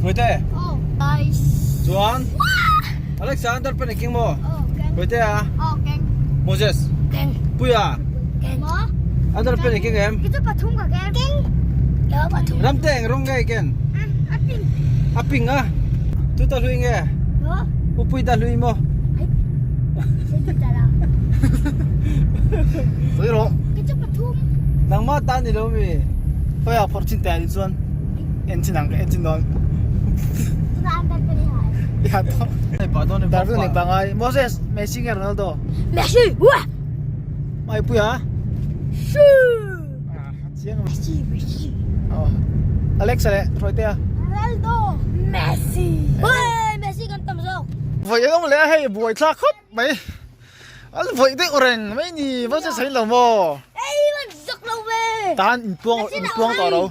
Hruaite. Chuan Alexander pen king maw? Hruaite a? Moses. Puia. Under pen king em? Ramte eng rawng nge ken? A pink a. Tu ta hlui nge? Upui ta hlui maw? Sawi rawh. Nangmah ta ni lo mi? Khawiah phawrh chin teh ni chuan en chin ang ka en chin dawn. Darvin nei pangai Moses Messi nge Ronaldo? Messi. Wah. Mai puia. Su. Chiang. Messi Messi. Oh. Alex leh Hruaitea. Ronaldo. Messi. Oi Messi kan tam zawk. Vawi engemaw leh a hei buai thlak khawp mai. An vawi deuh reng mai ni Moses a inlo maw? Ei man zak lo ve. Tan inpuang inpuang tawh lo.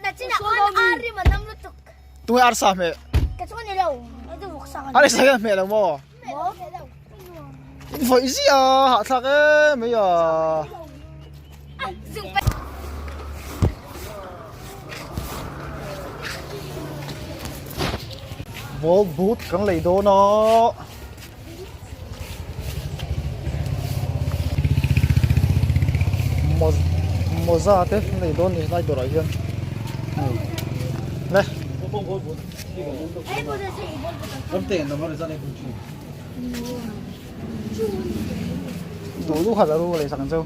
Nachinah khan ar rim a nam lutuk. Tunge arsa hmeh? Ka chuan ni lo. Ai chu vawk sa kan. Arsa hian hmeh lo maw? In vawi ziah a hahthlak em mai a. Ball boot kan lei dawn a. Mawza te an lei dawn a ni helai dawrah hian le. Duh duh khat a ru ka lei sak ang cheu.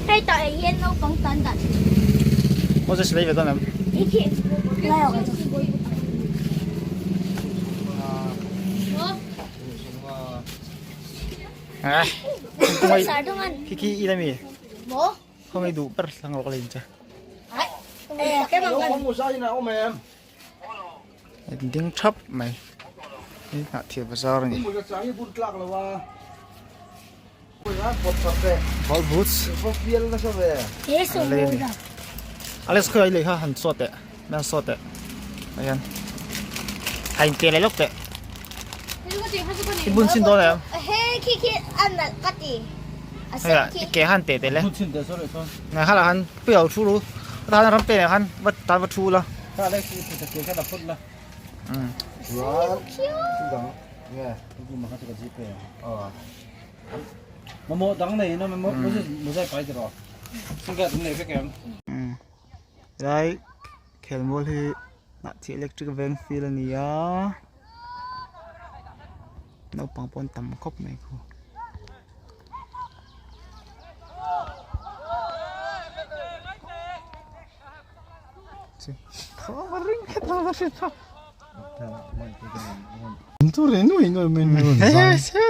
Hei tah hian naupang tan dah thin. Moses lei ve dawn em? Khi khi i lami. Không ai duh ber thlang rawk lei che. Ding thap mai. Hi hnah thil bazar a ni. Ball boots an lei a ni. Alex khawi ai lei kha han saw teh han saw teh ah hian a in ke leh lawk teh i bun chhin dawn em hei ah i ke han teh teh le ngai kha lah khan pui lo thu ru tah hian ram te nen khan va tan va thu ula. Mamawh dang nei in mamawh mawzai pai ti rawh singlet an nei vek em. Helai khelmual hi hnahthih electric veng field a ni a naupang pawh an tam khawp mai khu.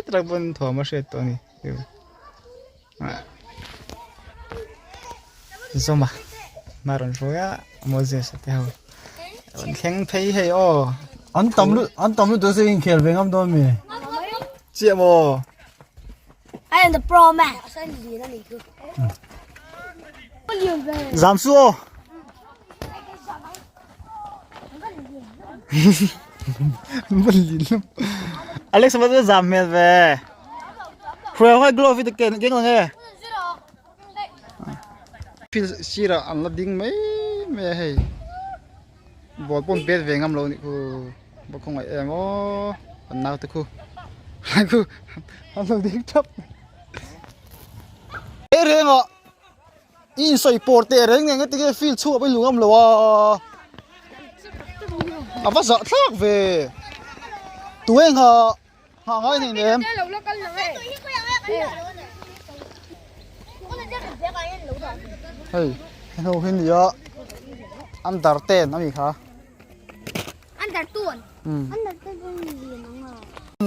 He pawn thawm a hriat tawh a ni Zoma hma rawn hruai a Moses a te ho rawn thleng phei hei aw an tam lu an tam lutuk se inkhel ve ngam dawn mi chiah maw I am the pro man. Zam su aw. Alex va chu zam hmel ve. Hruai ho glove hi ken keng lang e. Field sirah an la ding mai mai a hei. Ball pawh an bet ve ngam lo a nih khu. Va khawngaih em aw an naute khu. Hai khu an lo ding thap. Reng reng ah i insawi pawr teh reng nen engati nge field chhuak pawh i lu ngam lo a a va zah thlak ve tu eng ha nghah ngai nei nem hei hei ho hi nia under ten a mi kha under ten under ten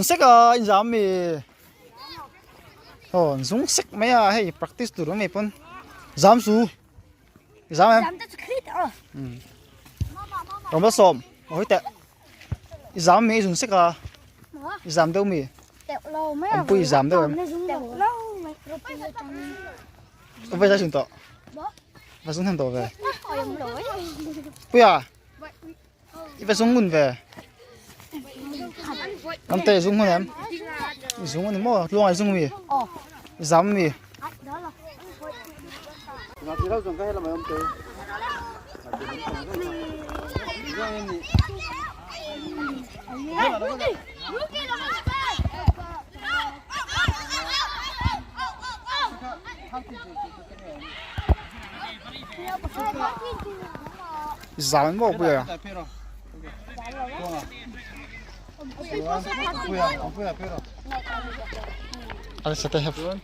sek a inzam mi. Aw an zung sek mai a hei practice tur mai pawn zam su zam em zam te chu khrit a rawm la sawm hawi teh i zam mi i zung sek a i zam deuh mi awmpui i zam deuh em vai zai zung tawh va zung hnem tawh ve puia I va zung ngun ve. Ram te i zung ngun em? I zung ani maw? Tluang i zung mi? I zam mi? Zan maw puia. Alex te have.